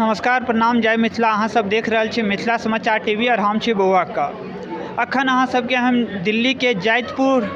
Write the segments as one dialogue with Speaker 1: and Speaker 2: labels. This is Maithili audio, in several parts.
Speaker 1: नमस्कार, प्रणाम, जय मिथिला। अहाँ सब देख रहल छी मिथिला समाचार टीवी और हम छी बौआ का। अखन अहाँ सबके हम दिल्ली के जैतपुर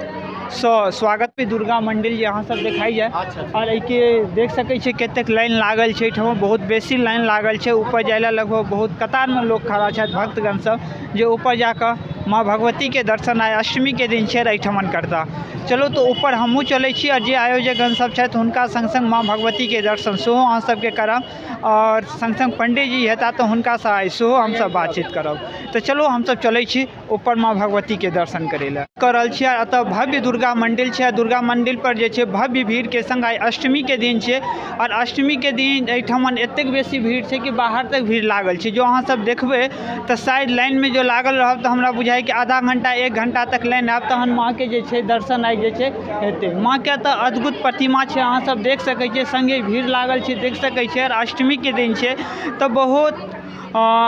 Speaker 1: सँ स्वागत पे दुर्गा मंदिर जे अहाँ सब देखाइए और एहिके देख सकै छियै कतेक लाइन लागल छै। एहिठाम बहुत बेसी लाइन लागल छै। ऊपर जाय ला लगभग बहुत कतार में लोग खड़ा छथि, भक्तगण सब जे ऊपर जाकऽ माँ भगवती के दर्शन आइ अष्टमी के दिन छै एहिठमन करता। चलू तऽ ऊपर हमहूँ चलै छी और जे आयोजकगण सब छथि हुनका संग संग माँ भगवती के दर्शन सेहो अहाँ सबके करब और संग संग पंडीजी हेता तऽ हुनकासँ आइ सेहो हमसब बातचीत करब। तऽ चलू हमसब चलै छी ऊपर माँ भगवती के दर्शन करै लए। कऽ रहल छी एतऽ भव्य दुर्गा मंदिर छै। दुर्गा मंदिर पर जे छै भव्य भीड़ के संग आइ अष्टमी के दिन छै और अष्टमी के दिन एहिठमन एतेक बेसी भीड़ छै कि बाहर तक भीड़ लागल छै। जो अहाँ सब देखबै तऽ शायद लाइन में जो लागल रहब तऽ हमरा बुझाइ कि आधा घंटा एक घंटा तक लाइन आयब तहन माँ के जे छै दर्शन आइ जे छै हेतै। माँ के तऽ अद्भुत प्रतिमा छै, अहाँ सब देख सकै छियै, संगे भीड़ लागल छै, देख सकै छियै। और अष्टमी के दिन छै तऽ बहुत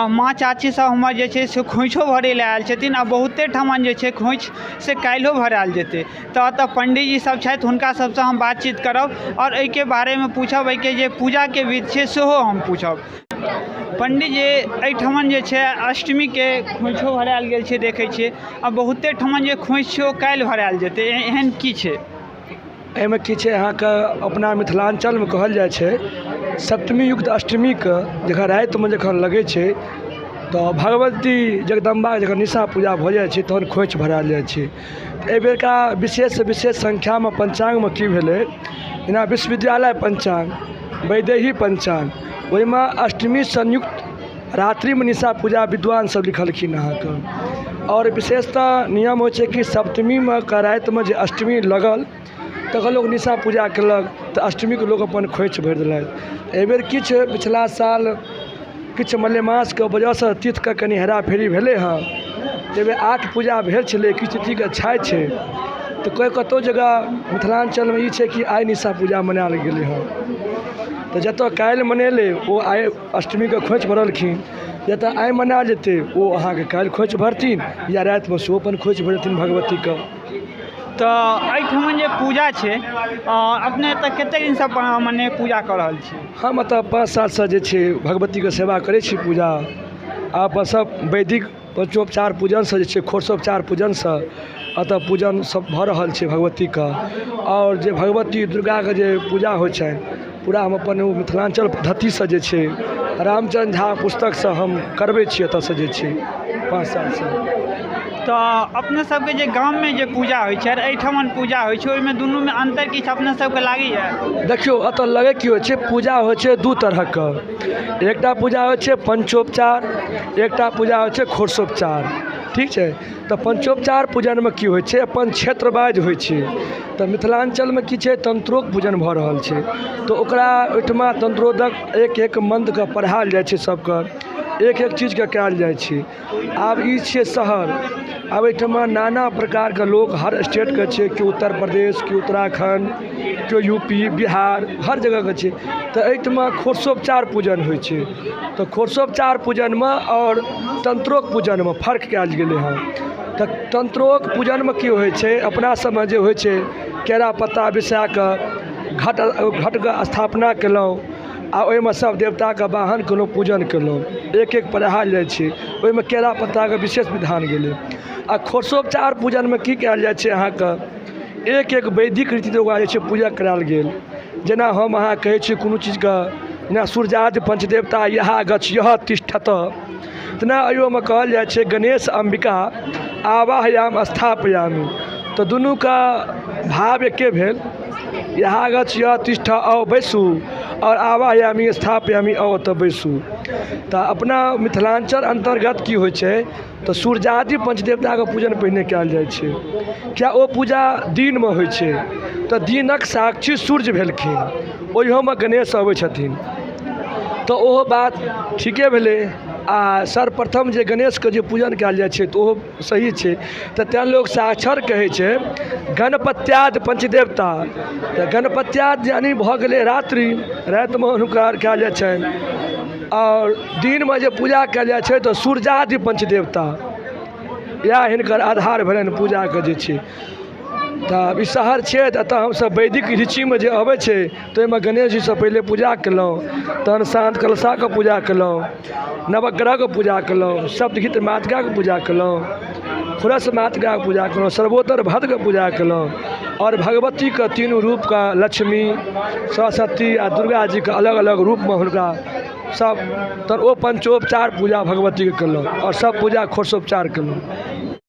Speaker 1: माँ चाची सब हमर जे छै से खोइछो भरै लए आयल छथिन आ बहुते ठमन जे छै खोइछ से काल्हिओ भरायल जेतै। तऽ एतऽ पंडीजी सब छथि, हुनका सबसँ हम बातचीत करब और एहिके बारेमे पूछब, एहिके जे पूजाके विधि छै सेहो हम पूछब। पंडीजी, एहिठमन जे छै अष्टमीके खोइछो भरायल गेल छै, देखै छियै, आ बहुते ठमन जे खोइछ छै ओ काल्हि भरायल जेतै, एहन की छै?
Speaker 2: एहिमे की छै अहाँके अपना मिथिलाञ्चलमे कहल जाइ छै सप्तमी युक्त अष्टमीके जखन रातिमे जखन लगै छै तऽ भगवती जगदम्बाके जखन निशा पूजा भऽ जाइ छै तहन खोइछ भरायल जाइ छै। एहिबेरका विशेषसँ विशेष संख्यामे पञ्चाङ्गमे की भेलै, जेना विश्वविद्यालय पञ्चाङ्ग, वैदेही पञ्चाङ्ग, ओहिमे अष्टमी संयुक्त रात्रिमे निशा पूजा विद्वान सब लिखलखिन अहाँके। आओर विशेषतः नियम होइ छै कि सप्तमीमे के रातिमे जे अष्टमी लगल तखन लोक निशा पूजा केलक तऽ अष्टमीके लोक अपन खोइछ भरि देलथि। एहिबेर किछु पिछला साल किछु मलेमासके वजहसँ तिथिके कनि हेराफेरी भेलै हँ। एहिबेर 8 पूजा भेल छलै, किछु तिथिके छाइ छै तऽ कोइ कतहु जगह मिथिलाञ्चलमे ई छै कि आइ निशा पूजा मनायल गेलै हँ। तऽ जतऽ काल्हि मनेलै ओ आइ अष्टमीके खोइछ भरलखिन, जतऽ आइ मनायल जेतै ओ अहाँके काल्हि खोइछ भरथिन या रातिमे सेहो अपन खोइछ भरथिन भगवतीके।
Speaker 1: तऽ एहिठमन जे पूजा छै, अपने एतऽ कतेक दिनसँ मने पूजा कऽ रहल छी?
Speaker 2: हम एतऽ 5 सालसँ जे छै भगवतीके सेवा करै छी पूजा, आ अपन सब वैदिक पंचोपचार पूजनसँ जे छै खोरसोपचार पूजनसँ एतऽ पूजन सब भऽ रहल छै भगवतीके। आओर जे भगवती दुर्गाके जे पूजा होइ छनि पूरा हम अपन मिथिलाञ्चल पद्धतिसँ जे छै रामचन्द्र झा पुस्तकसँ हम करबै छी एतऽसँ जे छै 5 सालसँ।
Speaker 1: तऽ अपने सबके जे गाममे जे पूजा होइ छै और एहिठमन पूजा होइ छै ओहिमे दुनूमे अन्तर किछु अपने सबके लागैए?
Speaker 2: देखियौ एतऽ लगै की होइ छै, पूजा होइ छै दू तरहके, एकटा पूजा होइ छै पंचोपचार, एकटा पूजा होइ छै खोरसोपचार, ठीक छै। तऽ पंचोपचार पूजनमे की होइ छै अपन क्षेत्र वाइज होइ छै। तऽ मिथिलाञ्चलमे की छै तंत्रोक्त पूजन भऽ रहल छै तऽ ओकरा ओहिठमा तंत्रोदक एक एक मन्त्रके पढ़ायल जाइ छै, सबके एक एक चीजके कयल जाइ छै। आब ई छियै शहर, आब एहिठमा नाना प्रकारके लोक हर स्टेटके छै, केओ उत्तर प्रदेश, केओ उत्तराखण्ड, केओ यूपी, बिहार, हर जगहके छै। तऽ एहिठमा खोरसोपचार पूजन होइ छै। तऽ खोरसोपचार पूजनमे आओर तंत्रोक्त पूजनमे फर्क कयल गेलै हँ। तऽ तंत्रोक्त पूजनमे की होइ छै अपना सबमे जे होइ छै केरा पत्ता बिछाकऽ घट घटके स्थापना केलहुँ आ ओहिमे सब देवताके वाहन केलहुँ, पूजन केलहुँ, एक एक पढ़ायल जाइ छै, ओहिमे केरा पत्ताके विशेष विधान गेलै। आ खोरसोपचार पूजनमे की कयल जाइ छै अहाँके एक एक वैदिक रीति रिवाज जे छै पूजा करायल गेल। जेना हम अहाँ कहै छी कोनो चीजके, जेना सूर्यादि पंचदेवता यहा गच्छ यह तिष्ठत, तेना एहियोमे कहल जाइ छै गणेश अम्बिका आवाहयाम स्थापयामि। तऽ दुनूके भाव एके भेल, यहा गच्छ यह तिष्ठ आउ बैसू और आवाहयामि स्थापयामि आउ ओतऽ बैसू। तऽ अपना मिथिलाञ्चल अन्तर्गत की होइ छै तऽ सूर्यादि पंचदेवताके पूजन पहिने कयल जाइ छै, किया ओ पूजा दिनमे होइ छै तऽ दिनक साक्षी सूर्य भेलखिन, ओहियोमे गणेश अबै छथिन तऽ ओहो बात ठीके भेलै। आ सर्वप्रथम जे गणेशके जे पूजन कयल जाइ छै तऽ ओहो सही छै। तऽ तैँ लोक साक्षर कहै छै गणपत्यादि पंचदेवता। तऽ गणपत्यादि यानि भऽ गेलै रात्रि, रातिमे हुनका कयल जाइ छनि, आओर दिनमे जे पूजा कयल जाइ छै तऽ सूर्यादि पंचदेवता, इएह हिनकर आधार भेलनि पूजाके जे छै। तऽ ई शहर छियै तऽ एतऽ हमसब वैदिक रुचिमे जे अबै छै तऽ ओहिमे गणेशजीसँ पहिले पूजा केलहुँ, तहन शान्त कलशाके पूजा केलहुँ, नवग्रहके पूजा केलहुँ, सप्तघृत मातृकाके पूजा केलहुँ, खुरस मातृकाके पूजा केलहुँ, सर्वोत्तर भद्रके पूजा केलहुँ आओर भगवतीके तीनू रूपके लक्ष्मी, सरस्वती आ दुर्गा जीके अलग अलग रूपमे हुनका सब तऽ ओ पञ्चोपचार पूजा भगवतीके केलहुँ आओर सब पूजा षोडशोपचार केलहुँ।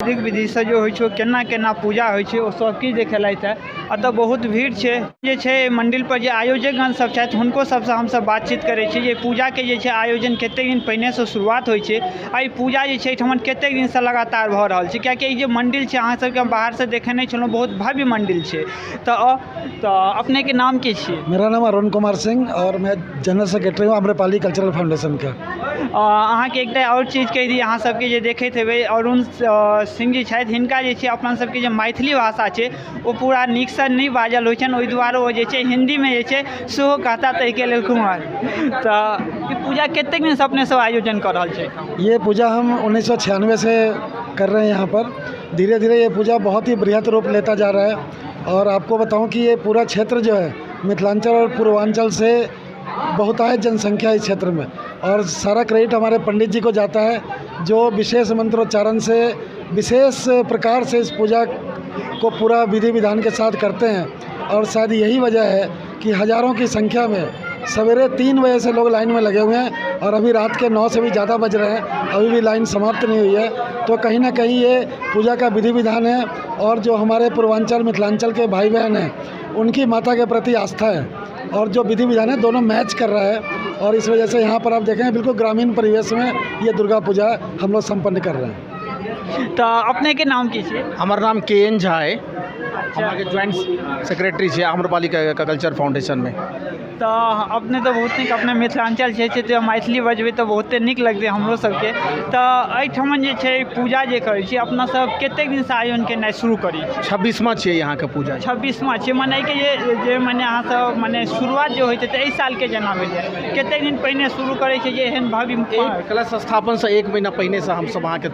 Speaker 1: वैदिक विधिसँ जे होइ छै, केना केना पूजा होइ छै, ओ सब किछु देखेलथि हँ। एतऽ बहुत भीड़ छै। जे छै मण्डिल पर जे आयोजकगण सब छथि, हुनको सबसँ हमसब बातचीत करै छी जे पूजाके जे छै आयोजन कतेक दिन पहिनेसँ शुरुआत होइ छै आ ई पूजा जे छै एहिठमन कतेक दिनसँ लगातार भऽ रहल छै, कियाकि ई जे मण्डिल छै अहाँ सबके हम बाहरसँ देखेने छलहुँ, बहुत भव्य मण्डिल छै। तऽ अपनेके नाम की छियै?
Speaker 3: मेरा नाम अरुण कुमार सिंह और मैं जनरल सेक्रेटरी हूँ आम्रपाली कल्चरल फाउंडेशन का।
Speaker 1: अहाँके एकटा आओर चीज कहि दी, अहाँ सबके जे देखैत हेबै अरुण सिंह जी छथि, हिनका जे छै अपन सबके जे मैथिली भाषा छै ओ पूरा नीकसँ नहि बाजल होइ छनि, ओहि दुआरे ओ जे छै हिन्दीमे जे छै सेहो कहता, ताहिके लेल कुमार। तऽ ई पूजा कतेक दिनसँ अपने सब आयोजन कऽ रहल छै?
Speaker 3: ये पूजा हम 1996 से कर रहे हैं। यहाँ पर धीरे धीरे ये पूजा बहुत ही बृहद रूप लेता जा रहा है और आपको बताऊं कि ये पूरा क्षेत्र जो है मिथिलांचल और पूर्वांचल से बहुतायत जनसंख्या इस क्षेत्र में और सारा क्रेडिट हमारे पंडित जी को जाता है, जो विशेष मंत्रोच्चारण से विशेष प्रकार से इस पूजा को पूरा विधि विधान के साथ करते हैं। और शायद यही वजह है कि हज़ारों की संख्या में सवेरे 3 बजे से लोग लाइन में लगे हुए हैं और अभी रात के 9 से भी ज़्यादा बज रहे हैं, अभी भी लाइन समाप्त नहीं हुई है। तो कहीं ना कहीं ये पूजा का विधि विधान है और जो हमारे पूर्वांचल मिथिलांचल के भाई बहन हैं उनकी माता के प्रति आस्था है और जो विधि विधान है दोनों मैच कर रहा है और इस वजह से यहाँ पर आप देखें बिल्कुल ग्रामीण परिवेश में ये दुर्गा पूजा हम लोग संपन्न कर रहे हैं।
Speaker 1: तऽ अपनेके नाम की छियै?
Speaker 4: हमर नाम के एन झा है, हम अहाँके ज्वाइंट सेक्रेटरी छियै आम्रपाली कल्चर फाउंडेशनमे।
Speaker 1: तऽ अपने तऽ बहुत नीक, अपने मिथिलाञ्चल छै तऽ मैथिली बजबै तऽ बहुते नीक लगतै हमरो सबके। तऽ एहिठमन जे छै पूजा जे करै छी अपना सब, कतेक दिनसँ आयोजन केनाइ शुरू करै छी?
Speaker 4: 26वां छियै यहाँके पूजा।
Speaker 1: 26वां छियै। मने एहिके जे जे मने अहाँ सब मने शुरुआत जे होइ छै तऽ एहि सालके जेना भेलै, कतेक दिन पहिने शुरू करै छै जे एहन भव्य?
Speaker 4: एक कलश स्थापनसँ एक महीना पहिनेसँ हमसब अहाँके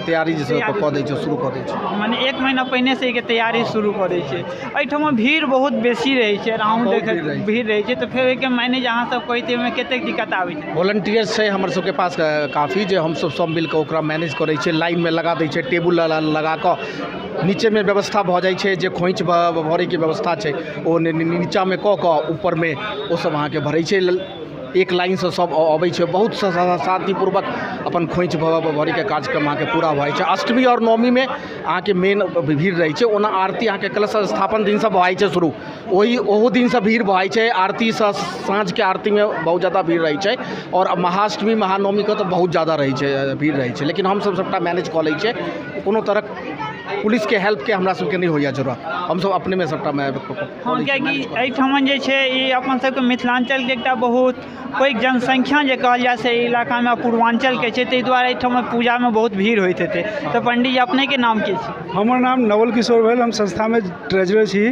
Speaker 4: तैयारी जे छै कऽ दै छियै, शुरू कऽ दै छियै।
Speaker 1: मने एक महीना पहिनेसँ एहिके तैयारी शुरू करै छै। एहिठाम भीड़ बहुत बेसी रहै छै आओर अहूँ
Speaker 4: बहुत
Speaker 1: देखैत
Speaker 4: भीड़ रहै छै।
Speaker 1: भीड़ रहै छै, तऽ फेर ओहिके मैनेज अहाँ सब करैत ओहिमे कतेक दिक्कत आबै छै?
Speaker 4: वॉलंटियर्स छै हमर सबके पास काफी, जे हमसब सब मिलकऽ ओकरा मैनेज करै छियै। लाइनमे लगा दै छियै, टेबुल लगा कऽ नीचेमे व्यवस्था भऽ जाइ छै। जे खोइछ भरैके व्यवस्था छै ओ नीचामे कऽ कऽ ऊपरमे ओसब अहाँके भरै छै। एक लाइनसँ सब अबै छै, बहुत शान्तिपूर्वक अपन खोइछ भरैके कार्यक्रम अहाँके पूरा भऽ जाइ छै। अष्टमी आओर नवमीमे अहाँके मेन भीड़ रहै छै। ओना आरती अहाँके कलश स्थापन दिनसँ भऽ जाइ छै शुरू, ओहि ओहो दिनसँ भीड़ भऽ जाइ छै। आरतीसँ साँझके आरतीमे बहुत ज्यादा भीड़ रहै छै आओर महाअष्टमी महानवमीके तऽ बहुत ज्यादा रहै छै, भीड़ रहै छै। लेकिन हमसब सबटा मैनेज कऽ लै छियै। कोनो तरहक पुलिसके हेल्पके हमरा सबके नहि होइए जरूरत, हमसब अपनेमे सबटा
Speaker 1: हँ, कियाकि एहिठमन जे छै ई अपन सबके मिथिलाञ्चलके एकटा बहुत पैघ जनसंख्या जे कहल जाय से एहि इलाकामे पूर्वाञ्चलके छै, ताहि दुआरे एहिठाम पूजामे बहुत भीड़ होइत हेतै। तऽ पंडीजी, अपनेके नाम की छै?
Speaker 5: हमर नाम नवल किशोर भेल, हम संस्थामे ट्रेजरर छी,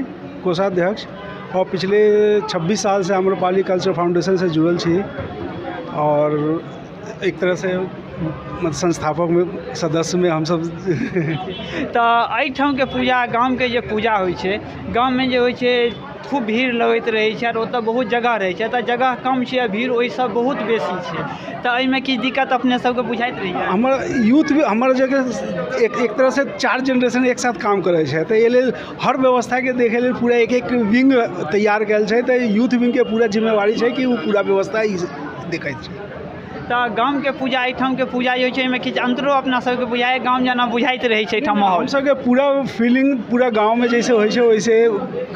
Speaker 5: कोषाध्यक्ष और पिछले 26 साल से आम्रपाली कल्चर फाउंडेशन से जुड़ल छी और एक तरह से मतलब संस्थापक में सदस्य में हमसब।
Speaker 1: तऽ एहिठामके पूजा, गामके जे पूजा होइ छै, गाममे जे होइ छै खूब भीड़ लगैत रहै छै आओर ओतऽ बहुत जगह रहै छै। एतऽ जगह कम छै आ भीड़ ओहिसँ बहुत बेसी छै, तऽ एहिमे किछु दिक्कत अपने सबके बुझाइत रहैए?
Speaker 5: हमर यूथ भी, हमर जगह एक एक तरह से चार जेनरेशन एक साथ काम करै छै, तऽ एहि लेल हर व्यवस्थाके देखै लेल पूरा एक एक विंग तैयार कयल छै। तऽ यूथ विंगके पूरा जिम्मेवारी छै कि ओ पूरा व्यवस्था ई देखैत छै।
Speaker 1: तऽ गामके पूजा, एहिठामके पूजा जे होइ छै, एहिमे किछु अन्तरो अपना सबके बुझाइ, गाम जेना बुझाइत रहै छै एहिठाम माहौल?
Speaker 5: हमसबके पूरा फीलिंग पूरा गाँवमे जैसे होइ छै वैसे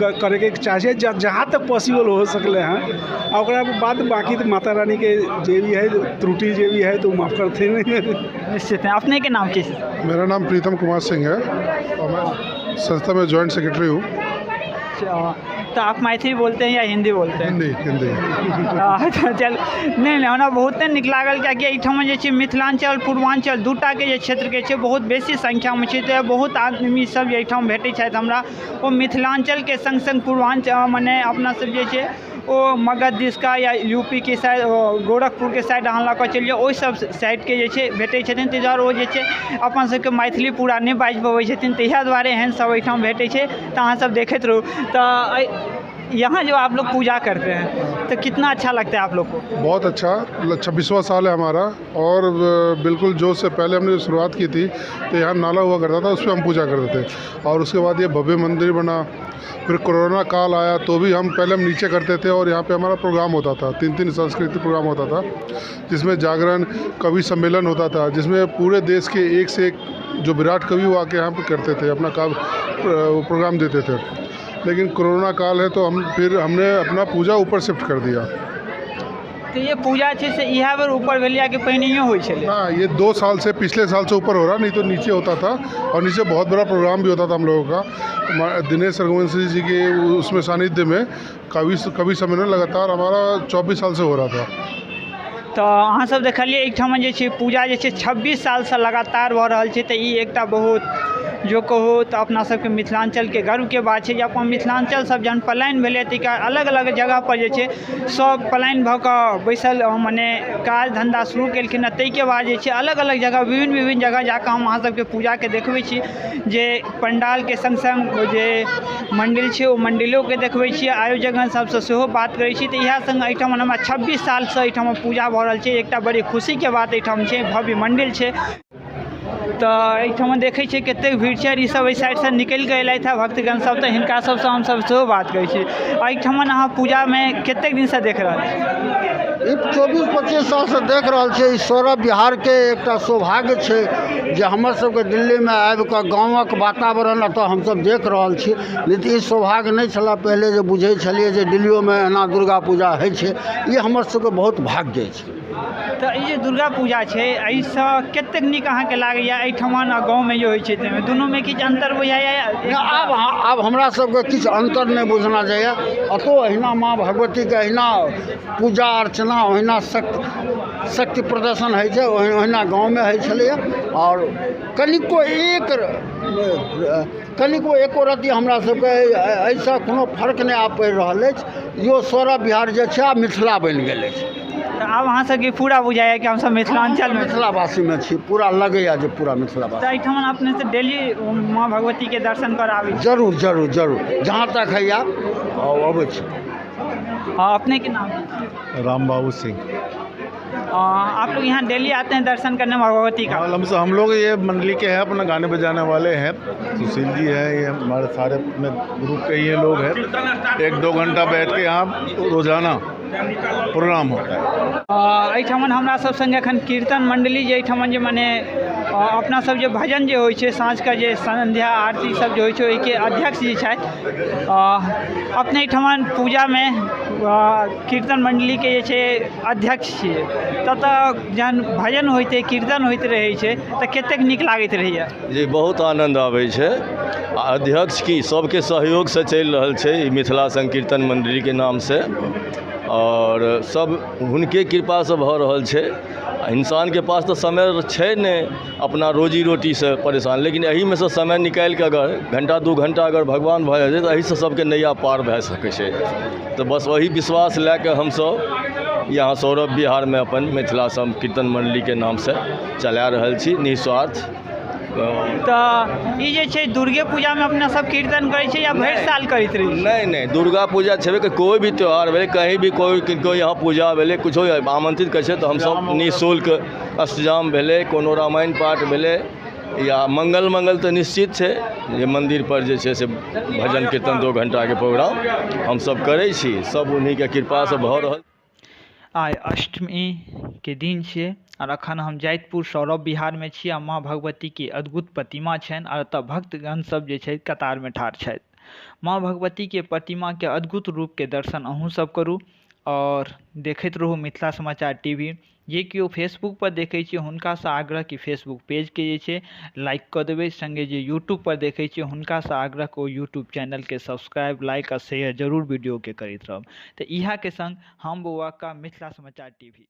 Speaker 5: करैके चाहै छै, जहाँ तक पॉसिबल हो सकलै हँ। आ ओकरा बाद बाकी तऽ माता रानीके जे भी है त्रुटि जे भी है तऽ ओ माफ करथिन।
Speaker 1: निश्चित। अपनेके नाम की छै?
Speaker 6: मेरा नाम प्रीतम कुमार सिंह है और मैं संस्था में जॉइंट सेक्रेटरी हूँ।
Speaker 1: तऽ आप मैथिली बोलते हैं या हिंदी बोलते हैं?
Speaker 6: हिंदी, हिंदी।
Speaker 1: अच्छा, चल। नहि नहि, हमरा बहुते नीक लागल, कियाकि एहिठाम जे छै मिथिलाञ्चल पूर्वाञ्चल दूटाके जे क्षेत्रके छै बहुत बेसी संख्यामे छै, तऽ बहुत आदमी सब जे एहिठाम भेटै छथि हमरा, ओ मिथिलाञ्चलके सङ्ग सङ्ग पूर्वाञ्चल मने अपना सब जे छै ओ मगध दिसका या यूपीके साइड, गोरखपुरके साइड अहाँ लऽ कऽ चलि जाउ, ओहि सब साइडके जे छै भेटै छथिन। ताहि दुआरे ओ जे छै अपन सबके मैथिली पूरा नहि बाजि पबै छथिन, तऽ इएह दुआरे एहन सब एहिठाम भेटै छै। तऽ अहाँ सब देखैत रहू। तऽ यहाँ जो आप लोग पूजा करते हैं तो कितना अच्छा लगता है आप लोग को?
Speaker 6: बहुत अच्छा, 26वां साल है हमारा और बिल्कुल जोश से। पहले हमने शुरुआत की थी तो यहाँ नाला हुआ करता था, उस पर हम पूजा करते थे और उसके बाद ये भव्य मंदिर बना। फिर कोरोना काल आया तो भी हम पहले हम नीचे करते थे और यहाँ पे हमारा प्रोग्राम होता था, 3-3 सांस्कृतिक प्रोग्राम होता था, जिसमें जागरण कवि सम्मेलन होता था, जिसमें पूरे देश के एक से एक जो विराट कवि वो आके यहाँ पर करते थे, अपना काव्य प्रोग्राम देते थे। लेकिन कोरोना काल है तो हम फिर हमने अपना पूजा ऊपर शिफ्ट कर दिया।
Speaker 1: तो ये पूजा छै से इएह बेर ऊपर भेल या कि पहिनहियो होइ छलै?
Speaker 6: ना, ये 2 साल से, पिछले साल से ऊपर हो रहा, नहीं तो नीचे होता था और नीचे बहुत बड़ा प्रोग्राम भी होता था हम लोगों का। दिनेश रघुवंशी जी के उसमें सानिध्य में कवि सम्मेलन लगातार हमारा 24 साल से हो रहा था।
Speaker 1: तऽ अहाँ सब देखलियै एहिठाम जे छै पूजा जे छै 26 सालसँ लगातार भऽ रहल छै। तऽ ई एकटा बहुत जो कहू तऽ अपना सबके मिथिलाञ्चलके गर्वके बात छै जे अपन मिथिलाञ्चल सब जहन पलायन भेलै ताहिके अलग अलग जगहपर जे छै सब पलायन भऽ कऽ बैसल मने काज धन्धा शुरू केलखिन। आ ताहिके बाद जे छै अलग अलग जगह विभिन्न विभिन्न जगह जाकऽ हम अहाँ सबके पूजाके देखबै छी, जे पण्डालके सङ्ग सङ्ग जे मण्डिल छै ओ मण्डिलोके देखबै छी, आयोजकगण सबसँ सेहो बात करै छी। तऽ इएह सङ्ग एहिठाम हमरा 26 सालसँ एहिठाम पूजा भऽ रहल छै, एकटा बड़ी खुशीके बात एहिठाम छै, भव्य मण्डिल छै। तऽ एहिठाम देखै छियै कतेक भीड़ छै। ई सब एहि साइडसँ निकलि कऽ एलथि हँ भक्तगण सब, तऽ हिनका सबसँ हमसब सेहो बात करै छी। एहिठाम अहाँ पूजामे कतेक दिनसँ देख रहल छी?
Speaker 7: ई 24-25 सालसँ देख रहल छियै। ई सौरभ बिहारके एकटा सौभाग्य छै जे हमर सबके दिल्लीमे आबिकऽ गाँवक वातावरण एतऽ हमसब देख रहल छी। नहि तऽ ई सौभाग्य नहि छलै पहिले जे बुझै छलियै जे दिल्लियोमे एना दुर्गा पूजा होइ छै। ई हमर सबके बहुत भाग्य अछि।
Speaker 1: तऽ ई जे दुर्गा पूजा छै एहिसँ कतेक नीक अहाँके लागैए एहिठाम आ गाँवमे जे होइ छै ताहिमे दुनूमे किछु अन्तर बुझाइए?
Speaker 7: आब हमरा सबके किछु अन्तर नहि बुझना जाइए। एतौ अहिना माँ भगवतीके अहिना पूजा अर्चना ओहिना शक्ति प्रदर्शन होइ छै, ओहिना गाँवमे होइ छलैए। आओर कनिको एको रत्ती हमरा सबके एहिसँ कोनो फर्क नहि आब पड़ि रहल अछि। इहो सौरभ बिहार जे छै आब मिथिला बनि गेल अछि।
Speaker 1: तऽ आब अहाँ सबके पूरा बुझाइए कि हमसब मिथिलाञ्चलमे
Speaker 7: मिथिलावासीमे छी, पूरा लगैए जे पूरा मिथिलावासी।
Speaker 1: तऽ एहिठाम अपने से डेली माँ भगवतीके दर्शन करऽ आबै छी?
Speaker 7: जरूर जरूर जरूर, जहाँ तक होइए अबै छी।
Speaker 1: अपने के नाम?
Speaker 8: राम बाबू सिंह।
Speaker 1: आप लोग यहाँ डेली आते हैं दर्शन करने माँ भगवती का?
Speaker 8: हम लोग ये मंडली के हैं, अपना गाने बजाने वाले हैं। सुशील जी हैं, ये हमारे सारे अपने ग्रुप के ये लोग हैं। 1-2 घंटा बैठ के यहाँ रोजाना प्रोग्राम होता है।
Speaker 1: एहिठाम हमरा सब संगे एखन कीर्तन मंडली जे एहिठाम जे मने अपना सब जे भजन जे होइ छै साँझके जे संध्या आरती सब जे होइ छै ओहिके अध्यक्ष जी छथि। अपने एहिठाम पूजामे कीर्तन मंडलीके जे छै अध्यक्ष छियै, ततऽ जहन भजन होइते कीर्तन होइत रहै छै तऽ कतेक नीक लागैत रहैए?
Speaker 9: जी, बहुत आनन्द आबै छै। आ अध्यक्ष की सबके सहयोगसँ चलि रहल छै ई मिथिला संकीर्तन मंडलीके नामसँ, और सब हुनके कृपासँ भऽ रहल छै। इंसानके पास तऽ समय छै नहि, अपना रोजी रोटीसँ परेशान, लेकिन एहिमे सँ समय निकालिके अगर घण्टा 2 घण्टा अगर भगवान भऽ जाइ छै तऽ एहिसँ सबके नैया पार भए सकै छै। तऽ बस वही विश्वास लए कऽ हमसब यहाँ सौरभ बिहारमे अपन मिथिला संकीर्तन मंडलीके नामसँ चला रहल छी निस्वार्थ।
Speaker 1: तऽ ई जे छै दुर्गे पूजामे अपना सब कीर्तन करै छै या भरि साल करैत रहै छै?
Speaker 9: नहि नहि, दुर्गा पूजा छेबे करै, कोइ भी त्यौहार भेलै, कहीं भी कोइ किनको यहाँ पूजा भेलै, कुछो आमंत्रित करै छै तऽ हमसब निःशुल्क अष्टजाम भेलै, कोनो रामायण पाठ भेलै या मंगल मंगल तऽ निश्चित छै जे मन्दिर पर जे छै से भजन कीर्तन 2 घंटाके प्रोग्राम हमसब करै छी। सब उन्हीके कृपासँ भऽ रहल।
Speaker 1: आइ अष्टमी के दिन छियै और अखन हम जैतपुर सौरभ बिहारमे छी आ माँ भगवतीके अद्भुत प्रतिमा छनि और एतऽ भक्तगण सब जे छै कतारमे ठाढ़ छथि। माँ भगवतीके प्रतिमाके अद्भुत रूपके दर्शन अहूँ सब करू और देखैत रहू मिथिला समाचार टीवी। जे केओ फेसबुक पर देखै छियै हुनकासँ आग्रह कि फेसबुक पेजके जे छै लाइक कऽ देबै, संगे जे यूट्यूब पर देखै छियै हुनकासँ आग्रह कि ओ यूट्यूब चैनलके सब्सक्राइब, लाइक आ शेयर जरूर वीडियोके करैत रहब। तऽ इएहके संग हम बौआ का मिथिला समाचार टीवी।